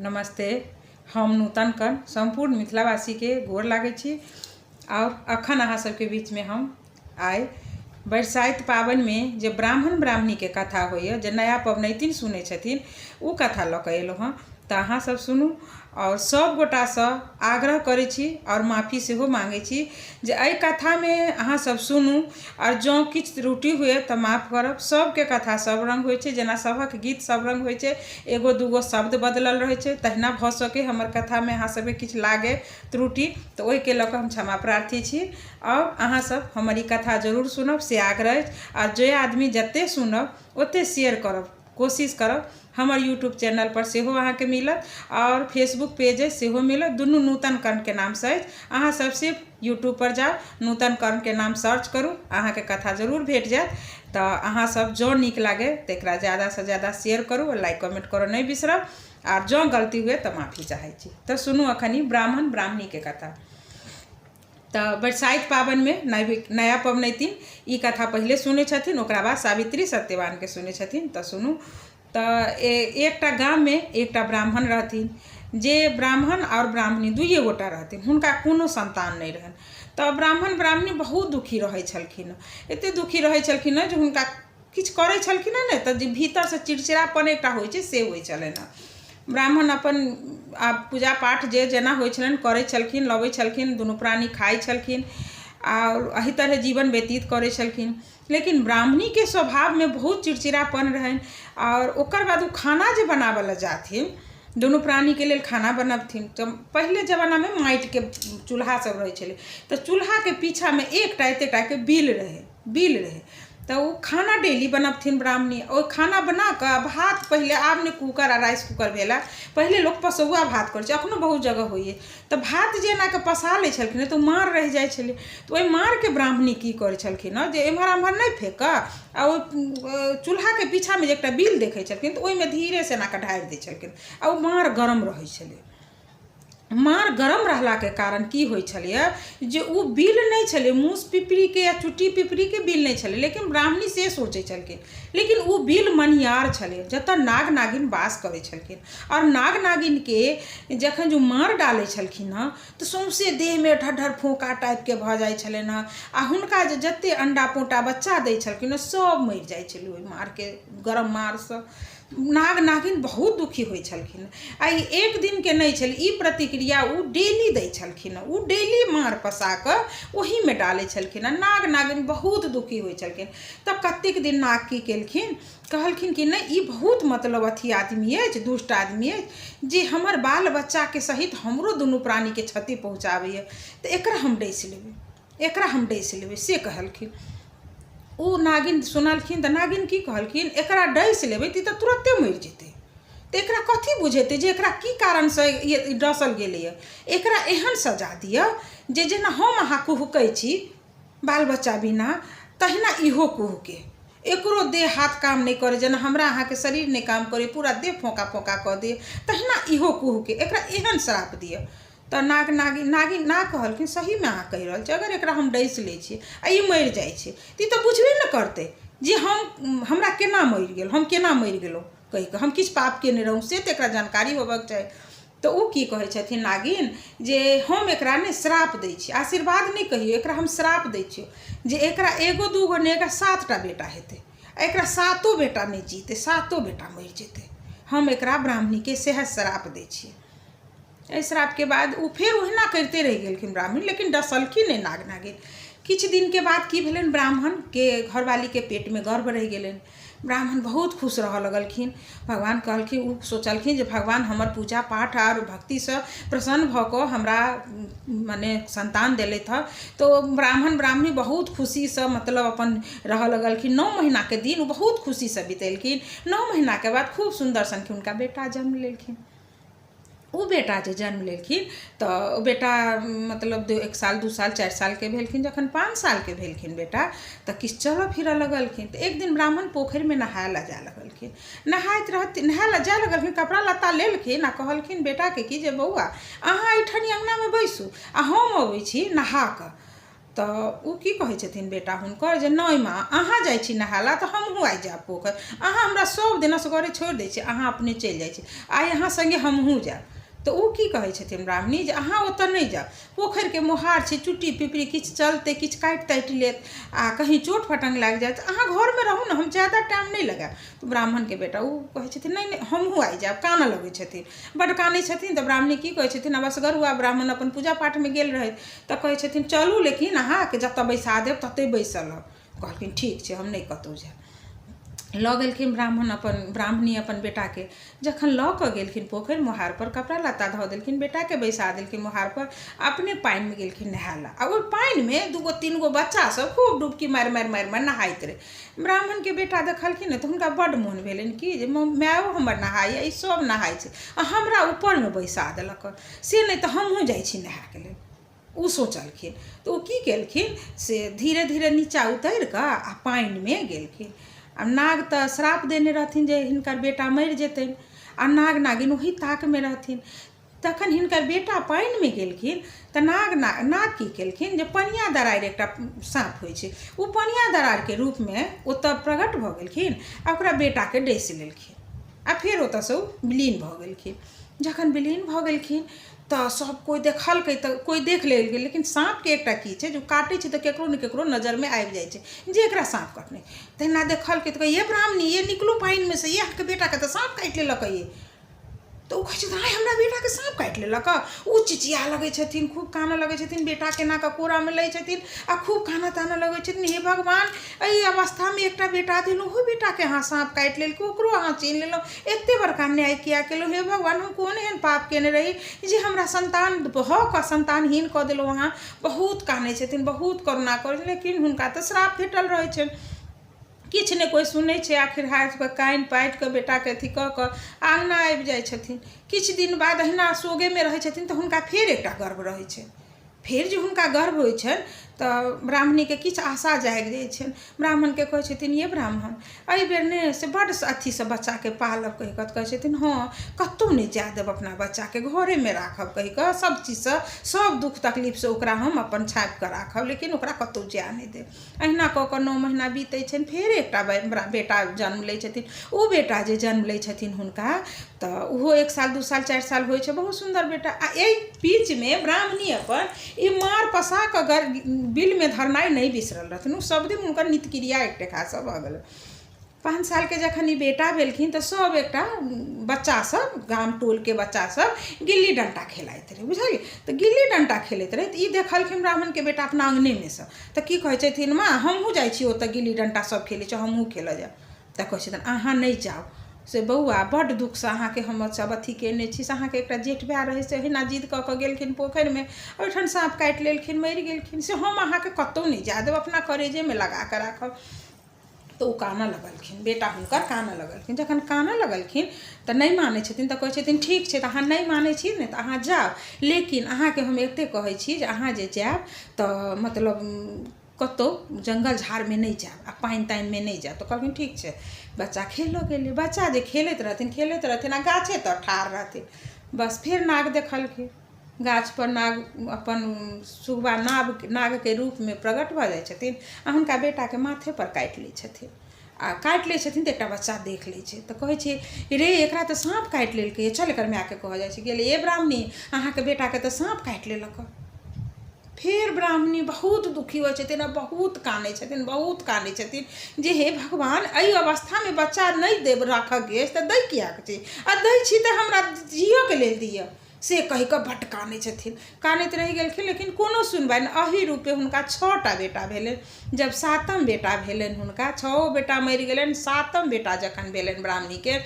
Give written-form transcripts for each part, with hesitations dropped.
नमस्ते। हम नूतन कर्ण सम्पूर्ण मिथिलावासीके गोर लागै छी। आओर अखन अहाँ सबके बीचमे हम आइ बरसाइत पाबनिमे जे ब्राह्मण ब्राह्मणीके कथा होइए, जे नया पबनैतिन सुनै छथिन, ओ कथा लऽ कऽ एलहुँ हँ। तऽ अहाँ सब सुनू आओर सब गोटासँ आग्रह करै छी आओर माफी सेहो माँगै छी जे एहि कथामे अहाँ सब सुनू आओर जँ किछु त्रुटि हुए तऽ माफ करब। सबके कथा सब रङ्ग होइ छै, जेना सभक गीत सब रङ्ग होइ छै, एगो दूगो शब्द बदलल रहै छै, तहिना भऽ सकै हमर कथामे अहाँ सबके किछु लागै त्रुटि, तऽ ओहिके लऽ कऽ हम क्षमा प्रार्थी छी। आओर अहाँ सब हमर ई कथा जरूर सुनब से आग्रह अछि। आओर जे आदमी जतेक सुनब ओतेक शेयर करब कोशिश करब। हमर यूट्यूब चैनलपर सेहो अहाँके मिलत आओर फेसबुक पेज अछि सेहो मिलत, दुनू नूतन कर्णके नामसँ अछि। अहाँ सब सिर्फ यूट्यूबपर जाउ, नूतन कर्णके नाम सर्च करू, अहाँके कथा जरूर भेट जायत। तऽ अहाँ सब जँ नीक लागै तऽ एकरा ज्यादासँ ज्यादा शेयर करू आओर लाइक कमेन्ट करऽ नहि बिसरब। आर जँ गलती हुए तऽ माफी चाहै छी। तऽ सुनू एखन ई ब्राह्मण ब्राह्मणीके कथा। तऽ बरसाइत पाबनिमे नया पबनैतिन ई कथा पहिले सुनै छथिन, ओकरा बाद सावित्री सत्यवानके सुनै छथिन। तऽ सुनू। तऽ एकटा गाममे एकटा ब्राह्मण रहथिन, जे ब्राह्मण आओर ब्राह्मणी दुइए गोटा रहथिन। हुनका कोनो सन्तान नहि रहनि। तऽ ब्राह्मण ब्राह्मणी बहुत दुखी रहै छलखिन। एतेक दुखी रहै छलखिन हँ जे हुनका किछु करै छलखिन हँ ने तऽ जे भीतरसँ चिड़चिड़ापन एकटा होइ छै से होइ छलनि हँ। ब्राह्मण अपन आब पूजा पाठ जे जेना होइ छलनि करै छलखिन, लबै छलखिन, दुनू प्राणी खाइ छलखिन आओर एहि तरहे जीवन व्यतीत करै छलखिन। लेकिन ब्राह्मणीके स्वभावमे बहुत चिड़चिड़ापन रहनि। आओर ओकर बाद ओ खाना जे बनाबऽ लए जाथिन, दुनू प्राणीके लेल खाना बनबथिन, तऽ पहिले जमानामे माटिके चूल्हा सब रहै छलै, तऽ चूल्हाके पीछामे एकटा एतेक टाके बिल रहै, बिल रहै। तऽ ओ खाना डेली बनबथिन ब्राह्मणी। ओ खाना बना कऽ भात पहिले, आब ने कूकर आ राइस कूकर भेल हँ, पहिले लोक पसौआ भात करै छै, एखनो बहुत जगह होइए। तऽ भात जे एनाके पसा लै छलखिन हँ तऽ ओ माँड़ रहि जाइ छलै। तऽ ओहि माँड़के ब्राह्मणी की करै छलखिन हँ जे एम्हर आम्हर नहि फेक कऽ आ ओहि चूल्हाके पीछामे जे एकटा बिल देखै छलखिन तऽ ओहिमे धीरेसँ एनाकऽ ढारि दै छलखिन आ ओ माँड़ गरम रहै छलै। माँड़ गरम रहलाके कारण की होइ छलैए जे ओ बिल नहि छलै, मूस पिपरीके या चुट्टी पिपरीके बिल नहि छलै, लेकिन ब्राह्मणी से सोचै छलखिन, लेकिन ओ बिल मनियार छलै जतऽ नाग नागिन वास करै छलखिन। आओर नाग नागिनके जखन जे ओ माँड़ डालै छलखिन हँ तऽ सौँसे देहमे ढर फोका टाइपके भऽ जाइ छलनि हँ आ हुनका जे जतेक अण्डा पोटा बच्चा दै छलखिन हँ सब मरि जाइ छलै ओहि माँड़के गरम माँड़सँ। नाग नागिन बहुत दुखी होइ छलखिन। आ ई एक दिनके नहि छलै, ई प्रतिक्रिया ओ डेली दै छलखिन। ओ डेली माँड़ पसा कऽ ओहीमे डालै छलखिन आ नाग नागिन बहुत दुखी होइ छलखिन। तऽ कतेक दिन नाग की केलखिन, कहलखिन कि नहि, ई बहुत मतलब अथी आदमी अछि, दुष्ट आदमी अछि, जे हमर बाल बच्चाके सहित हमरो दुनू प्राणीके क्षति पहुँचाबैए, तऽ एकरा हम डसि लेबै, एकरा हम डसि लेबै, से कहलखिन। ओ नागिन सुनलखिन तऽ नागिन की कहलखिन, एकरा डसि लेबै तऽ ई तऽ तुरत्ते मरि जेतै, तऽ एकरा कथी बुझेतै जे एकरा की कारणसँ ई डसल गेलैए। एकरा एहन सजा दिअ जे जेना हम अहाँ कुहकै छी बाल बच्चा बिना, तहिना इहो कुहकै, एकरो देह हाथ काम नहि करै, जेना हमरा अहाँके शरीर नहि काम करै, पूरा देह फोका फोका कऽ दिअ, तहिना इहो कुहकै, एकरा एहन श्राप दिअ। तऽ नाग नागिन नागिन नाग कहलखिन, सहीमे अहाँ कहि रहल छी, अगर एकरा हम डसि लै छियै आ ई मरि जाइ छै तऽ ई तऽ बुझबे ने करतै जे हम हमरा केना मरि गेल, हम केना मरि गेलहुँ कहि कऽ, हम किछु पाप केने रहौँ से तऽ एकरा जानकारी होबक चाही। तऽ ओ की कहै छथिन नागिन जे हम एकरा ने श्राप दै छी, आशीर्वाद नहि कहियौ, एकरा हम श्राप दै छियौ जे एकरा एगो दूगो नहि, एकरा सातटा बेटा हेतै आ एकरा सातो बेटा नहि जीतै, सातो बेटा मरि जेतै। हम एकरा ब्राह्मणीके सएह श्राप दै छियै। एहि श्रापके बाद ओ फेर ओहिना करिते रहि गेलखिन ब्राह्मण, लेकिन डसलखिन नहि नाग नागिन। किछु दिनके बाद की भेलनि, ब्राह्मणके घरवालीके पेटमे गर्भ रहि गेलनि। ब्राह्मण बहुत खुश रहऽ लगलखिन। भगवान कहलखिन, ओ सोचलखिन जे भगवान हमर पूजा पाठ आओर भक्तिसँ प्रसन्न भऽ कऽ हमरा मने सन्तान देलथि हँ। तऽ ओ ब्राह्मण ब्राह्मणी बहुत खुशीसँ मतलब अपन रहऽ लगलखिन। 9 महीनाके दिन ओ बहुत खुशीसँ बितेलखिन। 9 महीनाके बाद खूब सुन्दर सनके हुनका बेटा जन्म लेलखिन। ओ बेटा जे जन्म लेलखिन तऽ ओ बेटा मतलब 1 साल 2 साल 4 सालके भेलखिन। जखन 5 सालके भेलखिन बेटा तऽ किछु चलऽ फिरऽ लगलखिन। तऽ एक दिन ब्राह्मण पोखरिमे नहाय लए जाय लगलखिन। नहाइत रहथिन, नहाय लए जाय लगलखिन, कपड़ा लत्ता लेलखिन आ कहलखिन बेटाके कि जे बौआ अहाँ एहिठाम अङ्गनामे बैसू आ हम अबै छी नहा कऽ। तऽ ओ की कहै छथिन बेटा हुनकर जे नहि माँ, अहाँ जाइ छी नहाय लए तऽ हमहूँ आइ जायब पोखरि। अहाँ हमरा सभ दिन असगरे छोड़ि दै छी, अहाँ अपने चलि जाइ छी, आइ अहाँ सङ्गे हमहूँ जायब। तऽ ओ की कहै छथिन ब्राह्मणी जे अहाँ ओतऽ नहि जाउ, पोखरिके मोहार छै, चुट्टी पिपरी किछु चलतै, किछु काटि ताटि लेत आ कहीँ चोट फटङ्ग लागि जायत। अहाँ घरमे रहू ने, हम ज्यादा टाइम नहि लगायब। तऽ ब्राह्मणके बेटा ओ कहै छथिन नहि नहि, हमहूँ आइ जायब। कानऽ लगै छथिन, बड्ड कानै छथिन। तऽ ब्राह्मणी की कहै छथिन, आब असगरुआ ब्राह्मण अपन पूजा पाठमे गेल रहथि, तऽ कहै छथिन चलू, लेकिन अहाँके जतऽ बैसा देब ततहि बैसल रहब। कहलखिन ठीक छै, हम नहि कतहु जायब। लऽ गेलखिन ब्राह्मण अपन, ब्राह्मणी अपन बेटाके। जखन लऽ कऽ गेलखिन पोखरि मोहारपर, कपड़ा लत्ता धऽ देलखिन, बेटाके बैसा देलखिन मोहारपर, अपने पानिमे गेलखिन नहाय लए। आ ओहि पानिमे दूगो तीन गो बच्चासभ खूब डुबकी मारि मारि मारि मारि नहाइत रहै। ब्राह्मणके बेटा देखलखिन ने तऽ हुनका बड्ड मोन भेलनि कि जे मायो हमर नहाइए, ई सभ नहाइ छै आ हमरा ऊपरमे बैसा देलक, से नहि तऽ हमहूँ जाइ छी नहायके लेल। ओ सोचलखिन। तऽ ओ की केलखिन से धीरे धीरे नीचाँ उतरि कऽ आ पानिमे गेलखिन। आ नाग तऽ श्राप देने रहथिन जे हिनकर बेटा मरि जेतनि, आ नाग नागिन ओही ताकमे रहथिन। तखन हिनकर बेटा पानिमे गेलखिन तऽ नाग नाग की केलखिन जे पनिया दरारि एकटा साँप होइ छै, ओ पनिया दरारिके रूपमे ओतऽ प्रकट भऽ गेलखिन आ ओकरा बेटाके डसि लेलखिन आ फेर ओतऽसँ ओ विलीन भऽ गेलखिन। जखन विलीन भऽ गेलखिन तऽ सब कोइ देखलकै, तऽ कोइ देख लेल गेल। लेकिन साँपके एकटा की छै जे ओ काटै छै तऽ ककरो ने ककरो नजरिमे आबि जाइ छै जे एकरा साँप कटने। तहिना देखलकै तऽ कहै, ये ब्राह्मणी, ये निकलू पानिमे से, ये अहाँके बेटाके तऽ साँप काटि लेलक ये। तऽ ओ कहै छथिन, आँय, हमरा बेटाके साँप काटि लेलक? ओ चिचिया लगै छथिन, खूब कानऽ लगै छथिन। बेटाके एना कऽ कोरामे लै छथिन आ खूब कानऽ तानऽ लगै छथिन, हे भगवान, एहि अवस्थामे एकटा बेटा देलहुँ, ओहो बेटाके अहाँ साँप काटि लेलकै, ओकरो अहाँ छीन लेलहुँ, एतेक बड़का अन्याय किया केलहुँ? हे भगवान, हम कोन एहन पाप कयने रही जे हमरा सन्तान भऽ कऽ सन्तानहीन कऽ देलहुँ अहाँ? बहुत कानै छथिन, बहुत करुणा करै छथिन, लेकिन हुनका तऽ श्राप भेटल रहै छनि, किछु नहि कोइ सुनै छै। आखिर हारि कऽ, कानि पाटि कऽ, बेटाके अथी कऽ कऽ अङ्गना आबि जाइ छथिन। किछु दिन बाद अहिना सोगेमे रहै छथिन तऽ हुनका फेर एकटा गर्भ रहै छनि। फेर जे हुनका गर्भ होइ छनि तऽ ब्राह्मणीके किछु आशा जागि जाइ छनि। ब्राह्मणके कहै छथिन, ये ब्राह्मण, एहिबेर ने से बड्ड अथीसँ बच्चाके पालब कहि कऽ। तऽ कहै छथिन हँ, कतहु नहि जाय देब अपना बच्चाके, घरेमे राखब कहि कऽ, सभ चीजसँ, सभ दुःख तकलीफसँ ओकरा हम अपन छापिकऽ राखब, लेकिन ओकरा कतहु जाय नहि देब। अहिना कऽ कऽ 9 महीना बीतै छनि। फेर एकटा बेटा जन्म लै छथिन। ओ बेटा जे जन्म लै छथिन हुनका, तऽ ओहो 1 साल, 2 साल, 4 साल होइ छै, बहुत सुन्दर बेटा। आ एहि बीचमे ब्राह्मणी अपन ई माँड़ पसा कऽ बिलमे धरनाइ नहि बिसरल रहथिन। ओ सब दिन हुनकर नित्यक्रिया एक टेकासँ भऽ गेलै। 5 सालके जखन ई बेटा भेलखिन तऽ सब एकटा बच्चा सब, गाम टोलके बच्चा सब गिल्ली डण्टा खेलाइत रहै, बुझलियै? तऽ गिल्ली डण्टा खेलैत रहै तऽ ई देखलखिन ब्राह्मणके बेटा अपना अङ्गनेमे सँ। तऽ की कहै छथिन, माँ, हमहूँ जाइ छी ओतऽ, गिल्ली डण्टा सब खेलै छै, हमहूँ खेलऽ जायब। तऽ कहै छथिन, अहाँ नहि जाउ। से बौआ, बड्ड दुःखसँ अहाँके हम सब अथी कयने छी, से अहाँके एकटा जेठ भाय रहै, से अहिना जिद कऽ कऽ गेलखिन पोखरिमे, ओहिठाम साँप काटि लेलखिन, मरि गेलखिन। से हम अहाँके कतहु नहि जाय देब, अपना करेजेमे लगा कऽ राखब। तऽ ओ कानऽ लगलखिन, बेटा हुनकर कानऽ लगलखिन। जखन कानऽ लगलखिन तऽ नहि मानै छथिन। तऽ कहै छथिन, ठीक छै, तऽ अहाँ नहि मानै छी ने, तऽ अहाँ जाउ, लेकिन अहाँके हम एतेक कहै छी जे अहाँ जे जायब तऽ मतलब कतहु जङ्गल झाड़मे नहि जायब आ पानि तानिमे नहि जायब। तऽ कहलखिन ठीक छै। बच्चा खेलऽ गेलै। बच्चा जे खेलैत रहथिन, खेलैत रहथिन आ गाछे तर ठाढ़ रहथिन, बस फेर नाग देखलखिन गाछपर। नाग अपन सुगबा नाग नागके रूपमे प्रकट भऽ जाइ छथिन आ हुनका बेटाके माथेपर काटि लै छथिन। आ काटि लै छथिन तऽ एकटा बच्चा देख लै छै, तऽ कहै छै, रे, एकरा तऽ साँप काटि लेलकै, चल एकर मायके कहल जाइ छै। गेलै, ए ब्राह्मणी, अहाँके बेटाके तऽ साँप काटि लेलक। फेर ब्राह्मणी बहुत दुखी होइ छथिन आ बहुत कानै छथिन, बहुत कानै छथिन जे हे भगवान, एहि अवस्थामे बच्चा नहि देब राखऽके अछि तऽ दै किएक छी? आ दै छी तऽ हमरा जियऽके लेल दिअ। से कहि कऽ बड्ड कानै छथिन, कानैत रहि गेलखिन, लेकिन कोनो सुनवाइ नहि। एहि रूपे हुनका 6टा बेटा भेलनि। जब सातम बेटा भेलनि हुनका, छओ बेटा मरि गेलनि, सातम बेटा जखन भेलनि ब्राह्मणीके,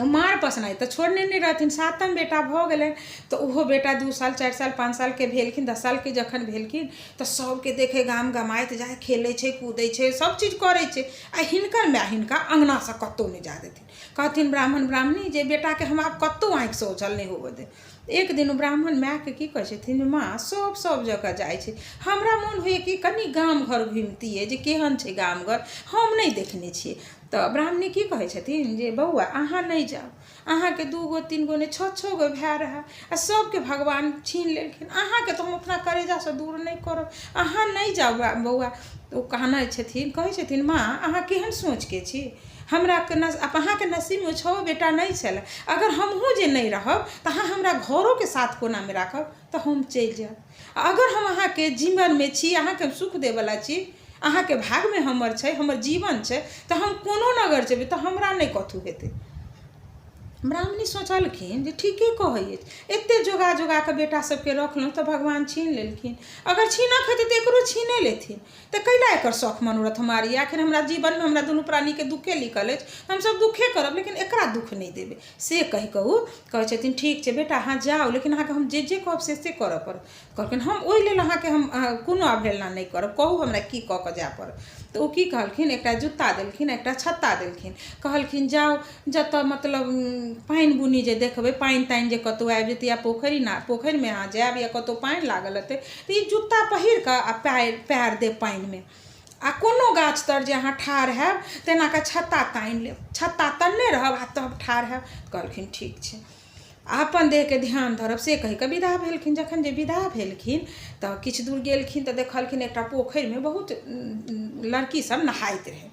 मार पसनाइ तऽ छोड़ने नहि रहथिन, सातम बेटा भऽ गेलनि तऽ ओहो बेटा 2 साल, 4 साल, 5 सालके भेलखिन। 10 सालके जखन भेलखिन तऽ सभके देखै गाम गमाइत जाइ, खेलै छै, कूदै छै, सभ चीज करै छै, आ हिनकर माय हिनका अङ्गनासँ कतहु नहि जाय देथिन। कहथिन ब्राह्मण ब्राह्मणी जे बेटाके हम आब कतहु आँखिसँ ओझल नहि होबऽ देब। एक दिन ओ ब्राह्मण मायके की कहै छथिन, माँ, सभ सभ जगह जाइ छै, हमरा मोन होइए कि कनि गाम घर घुमितियै जे केहन छै गाम घर, हम नहि देखने छियै। तऽ ब्राह्मणी की कहै छथिन जे बौआ, अहाँ नहि जाउ। अहाँके 2 गो 3 गो नहि, छओ छओ गो भाय रहए आ सभके भगवान छीन लेलखिन। अहाँके तऽ हम अपना करेजासँ दूर नहि करब। अहाँ नहि जाउ बौआ। ओ कानै छथिन, कहै छथिन, माँ, अहाँ केहन सोचके छी? हमरा अहाँके नसीबमे छओ बेटा नहि छलए। अगर हमहूँ जे नहि रहब तऽ अहाँ हमरा घरोके साथ कोनामे राखब? तऽ हम चलि जायब। अगर हम अहाँके जीवनमे छी, अहाँके हम सुख देबवला छी, अहाँके भागमे हमर छै, हमर जीवन छै, तऽ हम कोनो नगर जेबै तऽ हमरा नहि कथू हेतै। ब्राह्मणी सोचलखिन जे ठीके कहै अछि, एतेक जोगा जोगा कऽ बेटा सबके रखलहुँ तऽ भगवान छीन लेलखिन। अगर छीनक हेतै तऽ एकरो छीने लेथिन, तऽ कैला एकर शौख मनोरथ मारी? आखिर हमरा जीवनमे हमरा दुनू प्राणीके दुःखे लिखल अछि, हमसब दुःखे करब, लेकिन एकरा दुःख नहि देबै। से कहि कऽ ओ कहै छथिन, ठीक छै बेटा, अहाँ जाउ, लेकिन अहाँके हम जे जे कहब से से करऽ पड़त। कहलखिन, हम ओहि लेल अहाँके हम कोनो अवहेलना नहि करब। कहू, हमरा की कऽ कऽ जाय पड़त? तऽ ओ की कहलखिन, एकटा जूता देलखिन, एकटा छत्ता देलखिन। कहलखिन, जाउ, जतऽ मतलब पानि बुनी जे देखबै, पानि तानि जे कतहु आबि जेतै या पोखरि ना पोखरिमे अहाँ जायब या कतहु पानि लागल हेतै, तऽ ई जूता पहिर कऽ आ पएर पएर देब पानिमे आ कोनो गाछ तर जे अहाँ ठाढ़ हैब तऽ एना कऽ छत्ता तानि लेब। छत्ता तनने रहब आ तब ठाढ़ हैब। कहलखिन, ठीक छै, आ अपन देहके ध्यान धरब। से कहि कऽ विदा भेलखिन। जखन जे विदा भेलखिन तऽ किछु दूर गेलखिन तऽ देखलखिन एकटा पोखरिमे बहुत लड़की सब नहाइत रहै।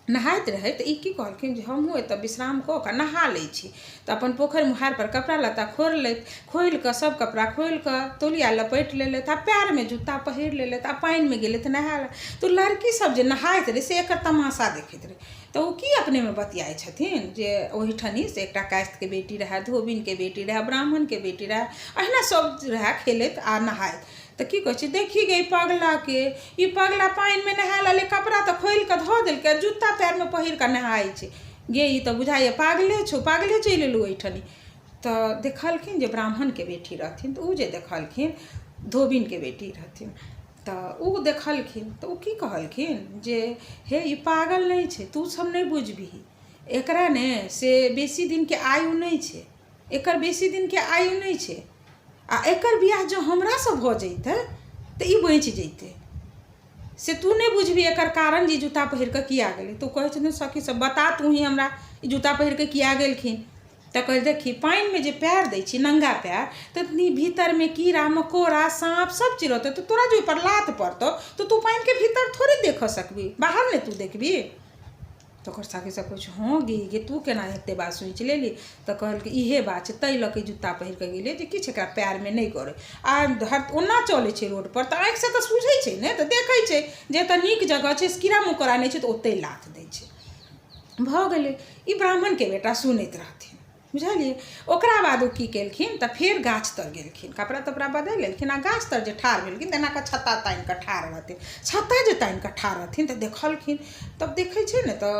नहाइत रहै तऽ ई की कहलखिन जे हमहूँ एतऽ विश्राम कऽ कऽ नहा लै छी। तऽ अपन पोखरि मोहारपर कपड़ा लत्ता खोललथि। खोलि कऽ, सभ कपड़ा खोलि कऽ तौलिया लपेटि लेलथि आ पएरमे जूता पहिर लेलथि आ पानिमे गेलथि नहाय लए। तऽ लड़की सब जे नहाइत रहै से एकर तमाशा देखैत रहै। तऽ ओ की अपनेमे बतियाइ छथिन जे ओहिठनी से एकटा कायस्थके बेटी रहए, धोबिनके बेटी रहए, ब्राह्मणके बेटी रहए, अहिना सभ रहए खेलैत आ नहाइत। तऽ की कहै छै, देखी गे पगलाके, ई पगला पानिमे नहाय लगलै, कपड़ा तऽ खोलि कऽ धऽ देलकै आ जूता पएरमे पहिर कऽ नहाइ छै। गे, ई तऽ बुझाइए पागले छौ, पागले चलि एलौ एहिठनी। तऽ देखलखिन जे ब्राह्मणके बेटी रहथिन, तऽ ओ जे देखलखिन, धोबिनके बेटी रहथिन, तऽ ओ देखलखिन तऽ ओ की कहलखिन जे हे, ई पागल नहि छै, तू सब नहि बुझबिही। एकरा ने से बेसी दिनके आयु नहि छै, एकर बेसी दिनके आयु नहि छै आ एकर बियाह जँ हमरासँ भऽ जैतै तऽ ई बचि जैतै। से तू नहि बुझबही एकर कारण जे जूता पहिर कऽ किया गेलै। तऽ ओ कहै छथिन सखी सब, बता तू ही हमरा, ई जूता पहिर कऽ किया गेलखिन? तऽ कहै, देखी, पानिमे जे पएर दै छी नङ्गा पएर, तऽ भीतरमे कीड़ा मकोड़ा साँप सब चीज रहतौ। तऽ तोरा जे ओहिपर लात पड़तौ तऽ तू पानिके भीतर थोड़े देखऽ सकबही, बाहर नहि तू देखबही। तऽ ओकर सखी सब कहै छै, हँ गे, गे तू केना एते बात सोचि लेली? तऽ कहलकै, इहे बात छै, ताहि लऽ कऽ जूता पहिर कऽ गेलै जे किछु एकरा पएरमे नहि गड़ै। आ हर ओना चलै छै रोडपर तऽ आँखिसँ तऽ सूझै छै ने, तऽ देखै छै जे एतऽ नीक जगह छै, कीड़ा मकोड़ा नहि छै, तऽ ओतहि लात दै छै। भऽ गेलै। ई ब्राह्मणके बेटा सुनैत रहथिन, बुझलियै? ओकरा बाद ओ की केलखिन तऽ फेर गाछ तर गेलखिन, कपड़ा तपड़ा बदलि लेलखिन आ गाछ तर जे ठाढ़ भेलखिन तऽ एना कऽ छत्ता तानि कऽ ठाढ़ रहथिन। छत्ता जे तानि कऽ ठाढ़ रहथिन तऽ देखलखिन, तब देखै छै ने तऽ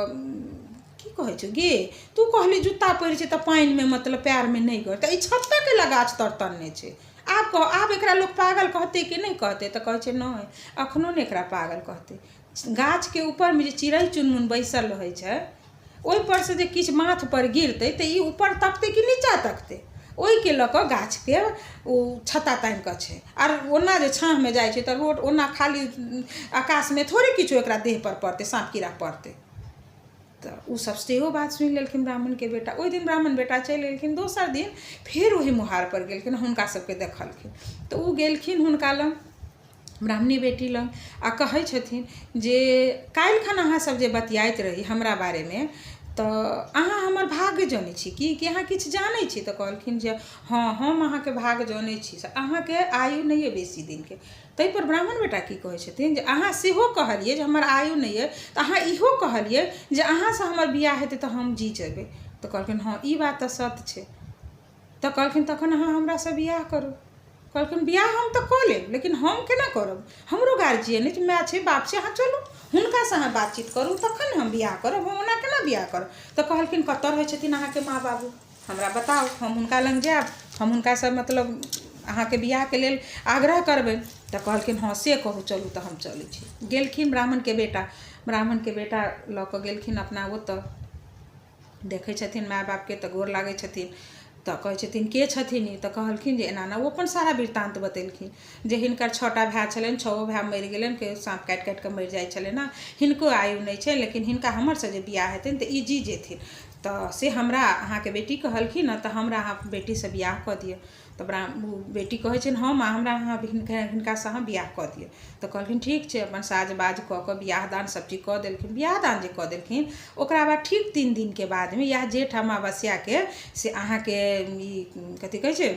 की कहै छै, गे, तू कहली जूता पहिरै छै तऽ पानिमे मतलब पएरमे नहि गड़तै, तऽ ई छत्ता कैला गाछ तर तनने छै? आब कह, आब एकरा लोक पागल कहतै कि नहि कहतै? तऽ कहै छै, नहि, एखनो नहि एकरा पागल कहतै। गाछके ऊपरमे जे चिड़ै चुनमुन बैसल रहै छै, ओहिपर से जे किछु माथपर गिरतै तऽ ई ऊपर तकतै कि नीचाँ तकतै? ओहिके लऽ कऽ गाछके ओ छत्ता तानि कऽ छै। आर ओना जे छाँहमे जाइ छै तऽ रोड ओना खाली आकाशमे थोड़े किछो एकरा देहपर पड़तै, साँप कीड़ा पड़तै। तऽ ओसभ सेहो बात सुनि लेलखिन ब्राह्मणके बेटा। ओहि दिन ब्राह्मण बेटा चलि गेलखिन। दोसर दिन फेर ओहि मोहारपर गेलखिन, हुनका सभके देखलखिन तऽ ओ गेलखिन हुनका लग, ब्राह्मणी बेटी लग, आ कहै छथिन जे काल्हि खन अहाँसभ जे बतियाइत रही हमरा बारेमे, तऽ अहाँ हमर भाग्य जनै छी की? कि अहाँ किछु जानै छी? तऽ कहलखिन जे हँ, हम अहाँके भाग्य जनै छी, से अहाँके आयु नहि अइ बेसी दिनके। ताहिपर ब्राह्मण बेटा की कहै छथिन जे अहाँ सेहो कहलियै जे हमर आयु नहि अइ, तऽ अहाँ इहो कहलियै जे अहाँसँ हमर बियाह हेतै तऽ हम जी जेबै। तऽ कहलखिन, हँ, ई बात तऽ सत्य छै। तऽ कहलखिन, तखन अहाँ हमरासँ बियाह करू। कहलखिन, बियाह हम तऽ कऽ लेब, लेकिन हम केना करब? हमरो गार्जियन अछि, माय छै, बाप छै। अहाँ चलू, हुनकासँ अहाँ बातचीत करू, तखन ने हम बियाह करब। हम ओना केना बियाह करब? तऽ कहलखिन, कतऽ रहै छथिन अहाँके माँ बाबू? हमरा बताउ, हम हुनका लग जायब, हम हुनकासँ मतलब अहाँके बियाहके लेल आग्रह करबै। तऽ कहलखिन, हँ, से कहू, चलू तऽ हम चलै छी। गेलखिन ब्राह्मणके बेटा। ब्राह्मणके बेटा लऽ कऽ गेलखिन अपना ओतऽ। देखै छथिन माय बापके तऽ गोर लागै छथिन। तऽ कहै छथिन, के छथिन ई? तऽ कहलखिन जे एना एना। ओ अपन सारा वृत्तान्त बतेलखिन जे हिनकर छओटा भाय छलनि, छओ भाय मरि गेलनि, के साँप काटि काटि कऽ मरि जाइ छलनि हँ। हिनको आयु नहि छै, लेकिन हिनका हमरसँ जे बियाह हेतनि तऽ ई जी जेथिन। तऽ से हमरा अहाँके बेटी कहलखिन हँ, तऽ हमरा अहाँ बेटीसँ बियाह कऽ दिअ। तऽ ओ बेटी कहै छनि, हम हमरा अहाँ हिनकासँ अहाँ बियाह कऽ दिअ। तऽ कहलखिन ठीक छै। अपन साज बाज कऽ कऽ बियाह दान सब चीज कऽ देलखिन। बियाह दान जे कऽ देलखिन, ओकरा बाद ठीक 3 दिनके बादमे इएह जेठ अमावस्याके से अहाँके ई कथी कहै छै,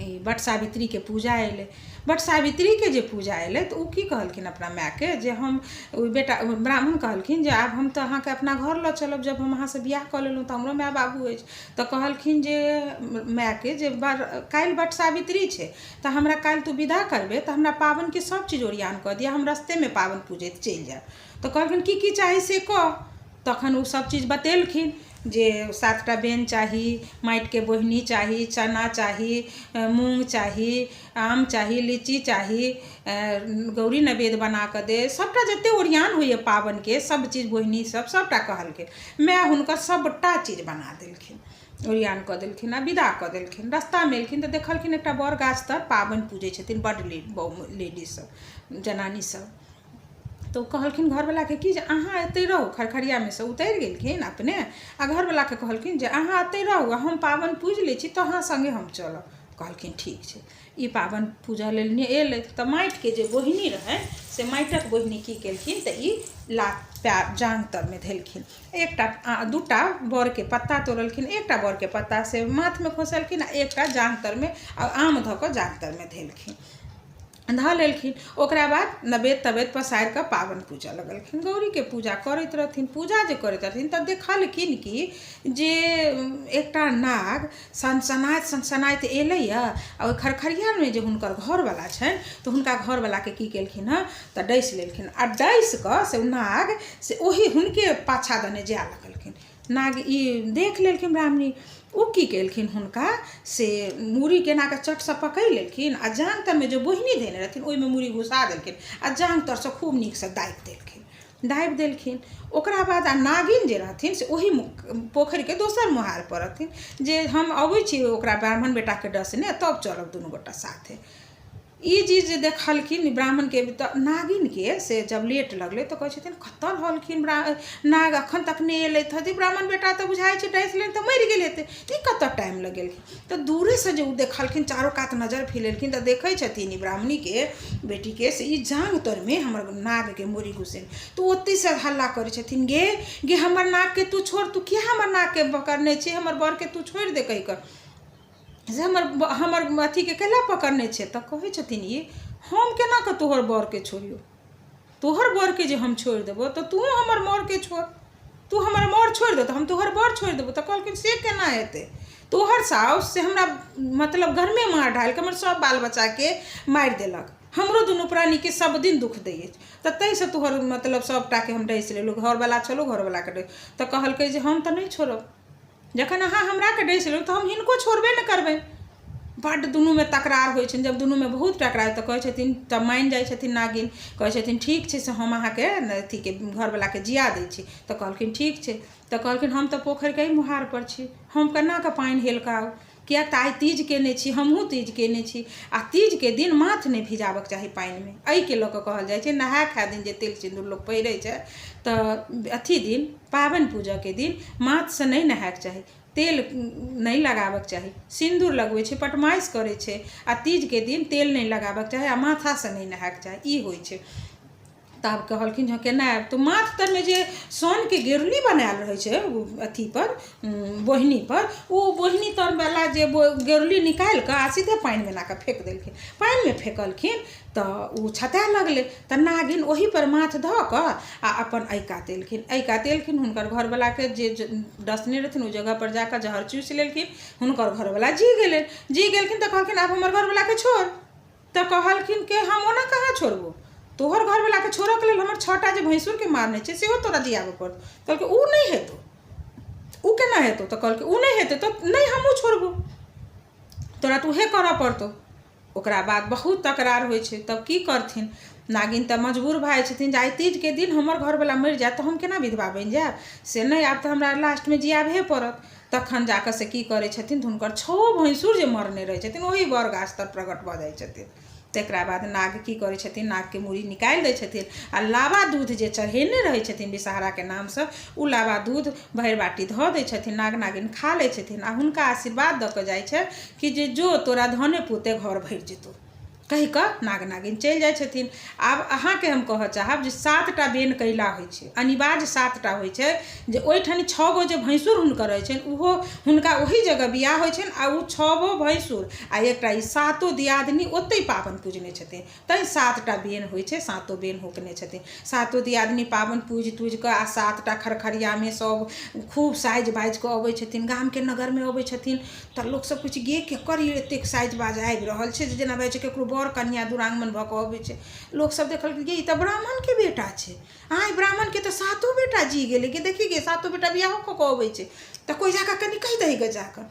ई वट सावित्रीके पूजा अयलै। वट सावित्रीके जे पूजा अयलै, तऽ ओ की कहलखिन अपना मायके जे हम ओ बेटा ब्राह्मण कहलखिन जे आब हम तऽ अहाँके अपना घर लऽ चलब, जब हम अहाँसँ बियाह कऽ लेलहुँ तऽ हमरो माय बाबू अछि। तऽ कहलखिन जे मायके जे काल्हि वट सावित्री छै, तऽ हमरा काल्हि तू विदा करबै तऽ हमरा पाबनिके सभ चीज ओरियान कऽ दिअ, हम रस्तेमे पाबनि पूजैत चलि जायब। तऽ कहलखिन की की चाही से कह। तखन ओ सभ चीज बतेलखिन जे 7टा बेन चाही, माटिके बोहनी चाही, चना चाही, मूँग चाही, आम चाही, लीची चाही, गौरी नैवेद्य बना कऽ दे, सभटा जते ओरियान होइए पाबनिके सभ चीज, बोहनी सब सभटा कहलखिन। माय हुनकर सभटा चीज बना देलखिन, ओरियान कऽ देलखिन आ विदा कऽ देलखिन। रस्तामे एलखिन तऽ देखलखिन एकटा बड़ गाछ तर पाबनि पूजै छथिन बड्ड लेडीज सब, जनानी सब। तऽ ओ कहलखिन घरवलाके कि जे अहाँ एतहि रहू। खरखरियामे सँ उतरि गेलखिन अपने आ घरवलाके कहलखिन जे अहाँ एतहि रहू आ हम पाबनि पूजि लै छी तऽ अहाँ सङ्गे हम चलब। कहलखिन ठीक छै। ई पाबनि पूजऽ लेल एलै तऽ माटिके जे बोहिनी रहै से माटिक बोहिनी की केलखिन तऽ ई लात पएर जाँघ तरमे धेलखिन। एकटा 2टा बड़के पत्ता तोड़लखिन, एकटा बड़के पत्ता से माथमे खोसलखिन आ एकटा जाँघ तरमे आ आम धऽ कऽ जाँघ तरमे धेलखिन, धऽ लेलखिन। ओकरा बाद नवेद तवेद पसारि कऽ पाबनि पूजऽ लगलखिन। गौरीके पूजा करैत रहथिन। पूजा जे करैत रहथिन तऽ देखलखिन कि जे एकटा नाग सनसनाइत सनसनाइत एलैए आ ओहि खरखरियामे जे हुनकर घरवला छनि, तऽ हुनका घरवलाके की केलखिन हँ तऽ डसि लेलखिन आ डसि कऽ से नाग से ओही हुनके पाछाँ दने जाय लगलखिन। नाग ई देख लेलखिन ब्राह्मणी। ओ की केलखिन, हुनका से मूड़ी केना कऽ चटसँ पकड़ि लेलखिन आ जाँघ तरमे जे बोहिनी धेने रहथिन ओहिमे मूड़ी घुसा देलखिन आ जाँघ तरसँ खूब नीकसँ दाबि देलखिन, दाबि देलखिन। ओकरा बाद आ नागिन जे रहथिन से ओही पोखरिके दोसर मोहारपर रहथिन जे हम अबै छी ओकरा ब्राह्मण बेटाके डसने, तब चलब दुनू गोटा साथे। ई चीज जे देखलखिन ब्राह्मणके तऽ नागिनके से जब लेट लगलै तऽ कहै छथिन कतऽ रहलखिन नाग, एखन तक नहि एलथि हँ, ब्राह्मण बेटा तऽ बुझाइ छै डसि लेने तऽ मरि गेल हेतै, तऽ ई कतऽ टाइम लगेलखिन? तऽ दूरेसँ जे ओ देखलखिन, चारू कात नजरि फिरेलखिन तऽ देखै छथिन ई ब्राह्मणीके बेटीके से ई जाँघ तरमे हमर नागके मूड़ी घुसेने। तऽ ओतहिसँ हल्ला करै छथिन, गे गे, हमर नागके तू छोड़, तू किया हमर नागके पकड़ने छी, हमर बरके तू छोड़ि दे, कहि कऽ से हमर हमर अथीके कैला पकड़ने छै? तऽ कहै छथिन ई, हम केना कऽ तोहर बरके छोड़ियौ? तोहर बरके जे हम छोड़ि देबौ तऽ तूहो हमर मरके छोड़। तू हमर मर छोड़ि दे तऽ हम तोहर बर छोड़ि देबौ। तऽ कहलखिन से केना हेतै? तोहर साउस से हमरा मतलब गरमे मार ढालि कऽ हमर सभ बाल बच्चाके मारि देलक, हमरो दुनू प्राणीके सब दिन दुःख दै अछि, तऽ ताहिसँ तोहर मतलब सभटाके हम डसि लेलहुँ, घरवला छलौ, घरवलाके डसि। तऽ कहलकै जे हम तऽ नहि छोड़ब, जखन अहाँ हमराके डसि लेलहुँ तऽ हम हिनको छोड़बे नहि करबनि। बड्ड दुनूमे तकरार होइ छनि। जब दुनूमे बहुत टकरार, तऽ कहै छथिन, तब मानि जाइ छथिन नागिन, कहै छथिन ठीक छै, से हम अहाँके अथीके घरवलाके जिया दै छी। तऽ कहलखिन ठीक छै। तऽ कहलखिन हम तऽ पोखरिके एहि मोहारपर छी, हम केना कऽ पानि हेल कऽ आउ? किएक तऽ आइ तीज कयने छी, हमहूँ तीज कयने छी आ तीजके दिन माथ नहि भिजाबक चाही पानिमे। एहिके लऽ कऽ कहल जाइ छै नहाय खाय दिन जे तेल सिन्दूर लोक पहिरै छै, तऽ अथी दिन पाबनि पूजऽके दिन माथसँ नहि नहायके चाही, तेल नहि लगाबक चाही। सिन्दूर लगबै छै, पटमासि करै छै आ तीजके दिन तेल नहि लगाबक चाही आ माथासँ नहि नहायके चाही, ई होइ छै। तब कहलखिन जे केना आयब? तऽ माथ तरमे जे सोनके गेरुली बनायल रहै छै ओ अथीपर बोहिनीपर, ओ बोहिनी तरवला जे गेरुली निकालि कऽ आ सीधे पानिमे एना कऽ फेक देलखिन। पानिमे फेकलखिन तऽ ओ छताय लगलै, तऽ नागिन ओहीपर माथ धऽ कऽ आ अपन एहि कात एलखिन, एहि कात एलखिन, हुनकर घरवलाके जे डसने रहथिन ओहि जगहपर जा कऽ जहर चूसि लेलखिन। हुनकर घरवला जी गेलनि। जी गेलखिन तऽ कहलखिन आब हमर घरवलाके छोड़। तऽ कहलखिन कि हम ओना कहाँ छोड़बौ? तोहर घरवलाके छोड़ऽके लेल हमर 6टा जे भैंसुरके मारने छै सेहो तोरा जियाबऽ पड़तौ। कहलकै ओ नहि हेतौ। ओ केना हेतौ? तऽ कहलकै ओ नहि हेतै तऽ नहि हमहूँ छोड़बौ, तोरा तऽ उहे करऽ पड़तौ। ओकरा बाद बहुत तकरार होइ छै। तब की करथिन नागिन? तऽ मजबूर भए जाइ छथिन जे आइ तीजके दिन हमर घरवला मरि जायत तऽ हम केना विधवा बनि जायब? से नहि, आब तऽ हमरा लास्टमे जियाबहे पड़त। तखन जा कऽ से की करै छथिन तऽ हुनकर 6 भैंसुर जे मरने रहै छथिन ओही बड़ गाछ तर प्रकट भऽ जाइ छथिन। तकरा बाद नाग की करै छथिन, नागके मूड़ी निकालि दै छथिन आ लावा दूध जे चढ़ेने रहै छथिन विषहराके नामसँ, ओ लावा दूध भरि बाटी धऽ दै छथिन। नाग नागिन खा लै छथिन आ हुनका आशीर्वाद दऽ कऽ जाइ छै कि जे जो तोरा धने पुते घर भरि जेतौ, कहि कऽ नाग नागिन चलि जाइ छथिन। आब अहाँके हम कहऽ चाहब जे 7टा बेन कैला होइ छै, अनिवार्य 7टा होइ छै, जे ओहिठाम 6 गो जे भैंसुर हुनकर रहै छनि ओहो हुनका ओहि जगह बियाह होइ छनि आ ओ 6 गो भैंसुर आ एकटा ई 7 दियादनी ओतहि पाबनि पूजने छथिन, तैँ 7टा बेन होइ छै। 7 बेन होकने छथिन, 7 दियादनी पाबनि पूजि तूजि कऽ आ 7टा खरखरियामे सब खूब साजि बाजि कऽ अबै छथिन, गामके नगरमे अबै छथिन। तऽ लोकसब कहै छै गे केकर ई एतेक साजि बाजि आबि रहल छै, जेना भए छै ककरो बर कनिआ दुरागमन भऽ कऽ अबै छै। लोकसब देखलकै गे ई तऽ ब्राह्मणके बेटा छै, आँय ब्राह्मणके तऽ 7 बेटा जी गेलै गे, देखी गे 7 बेटा बियाहो कऽ कऽ अबै छै। तऽ कोइ जाकऽ कनि कहि दही गे जाकऽ।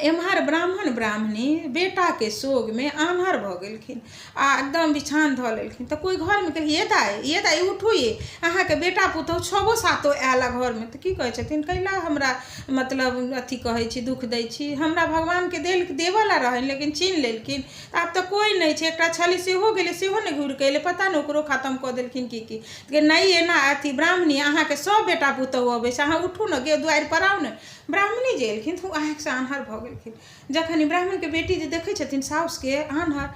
एम्हर ब्राह्मण ब्राह्मणी बेटाके सोगमे आन्हर भऽ गेलखिन आ एकदम बिछान धऽ लेलखिन। तऽ कोइ घरमे कहलखिन ये दाइ, ये दाइ उठू ये, अहाँके बेटा पुतहु 6 7 आयल घरमे। तऽ की कहै छथिन, कैला हमरा मतलब अथी कहै छी, दुःख दै छी, हमरा भगवानके देल देबऽला रहनि लेकिन छीन लेलखिन, आब तऽ कोइ नहि छै, एकटा छली सेहो गेलै, सेहो नहि घुरि कऽ एलै, पता नहि ओकरो खतम कऽ देलखिन की की। नहि एना अथी ब्राह्मणी अहाँके सब बेटा पुतहु अबै छै, अहाँ उठू ने गे दुआरि पर आउ ने। ब्राह्मणी जे एलखिन तऽ ओ आँखिसँ आन्हर भऽ गेलखिन। जखन ई ब्राह्मणके बेटी जे देखै छथिन साउसके आन्हर,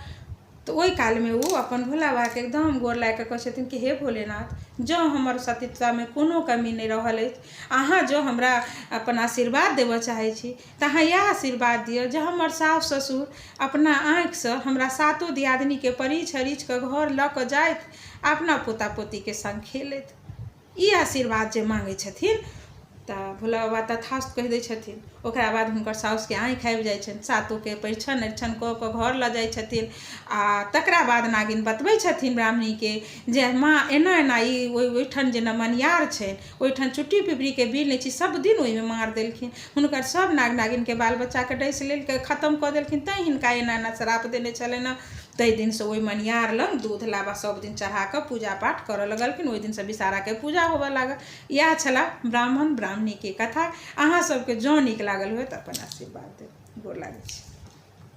तऽ ओहि कालमे ओ अपन भोला बाबाके एकदम गोर लागि कऽ कहै छथिन कि हे भोलेनाथ, जँ हमर सतीत्वमे कोनो कमी नहि रहल अछि, अहाँ जँ हमरा अपन आशीर्वाद देबऽ चाहै छी तऽ अहाँ इएह आशीर्वाद दिअ जे हमर साउस ससुर अपना आँखिसँ हमरा 7 दियादनीके परिछि अरिछि कऽ घर लऽ कऽ जाथि आ अपना पोता पोतीके सङ्ग खेलथि। ई आशीर्वाद जे माँगै छथिन तऽ भोला बाबा तथास्तु कहि दै छथिन। ओकरा बाद हुनकर साउसके आँखि आबि जाइ छनि, 7के परिछन अरिछन कऽ कऽ घर लऽ जाइ छथिन। आ तकरा बाद नागिन बतबै छथिन ब्राह्मणीके जे माँ एना एना ई ओहिठाम जे मनियार छनि ओहिठाम चुट्टी पिपरीके बिल नहि छै, सब दिन ओहिमे मार देलखिन, हुनकर सब नाग नागिनके बाल बच्चाके डसि लेलकै, खतम कऽ देलखिन, तैँ हिनका एना एना श्राप देने छलनि हँ। ताहि दिनसँ ओहि मनियार लग दूध लाबा सब दिन चढ़ा कऽ पूजा पाठ करऽ लगलखिन। ओहि दिनसँ विषहाराके पूजा होबऽ लागल। इएह छलाह ब्राह्मण ब्राह्मणीके कथा। अहाँ सबके जँ नीक लागल हुए तऽ अपन आशीर्वाद देब। गोर लागै छी।